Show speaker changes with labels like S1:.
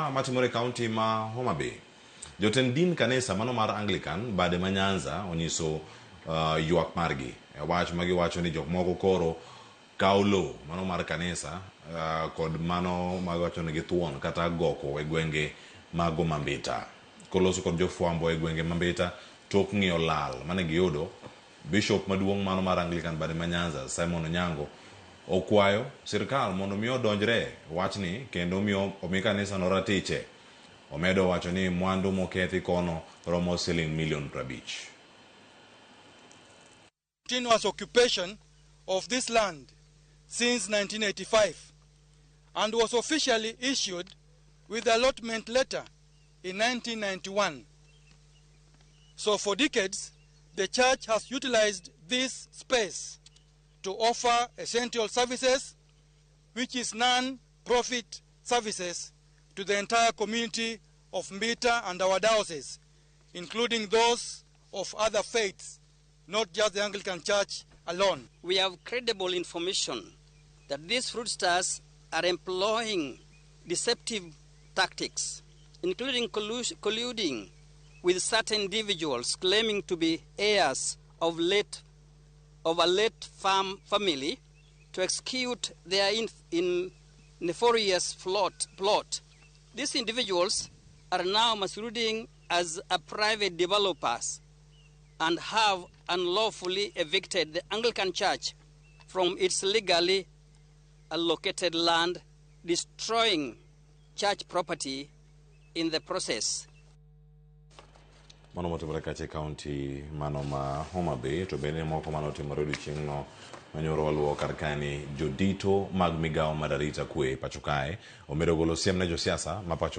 S1: Matimore e kaunti ma Homa Bay. Jotend din kanisa mano mar Anglican bade ma Nyanza onyiso ywak margi e wach ma giwacho ni jok moko koro kawo lowo mano mar kanisa kod mano ma giwacho ni githuon kata goko e gwenge mag Mambita. Koloso kod jofwambo e gwenge Mambita tok ng'iyo lal mane giyudo, Bishop maduong' mano mar Anglican bade ma Nyanza Simon Onyango okwayo sirkal mondo mi odonjre wachni kendo omi kanisa no ratiche. Omedo wacho ni mwandu mokethi kono romo siling milion 50.
S2: Continuous occupation of this land since 1985 and was officially issued with the allotment letter in 1991. So for decades, the church has utilized this space to offer essential services, which is non-profit services to the entire community of Mbita and our diocese, including those of other faiths, not just the Anglican Church alone.
S3: We have credible information that these fraudsters are employing deceptive tactics, including colluding with certain individuals claiming to be heirs of a late farm family to execute their in nefarious plot. These individuals are now masquerading as a private developers and have unlawfully evicted the Anglican Church from its legally allocated land, destroying church property in the process.
S1: Mano motimore kacha e kaunti mano ma Homa Bay, to bende moko mano otimore odiochieng'no manyoro waluwo kar kae ni jodito mag migawo mar arita kwe pacho kae omedo golo siem ne josiasa ma pacho.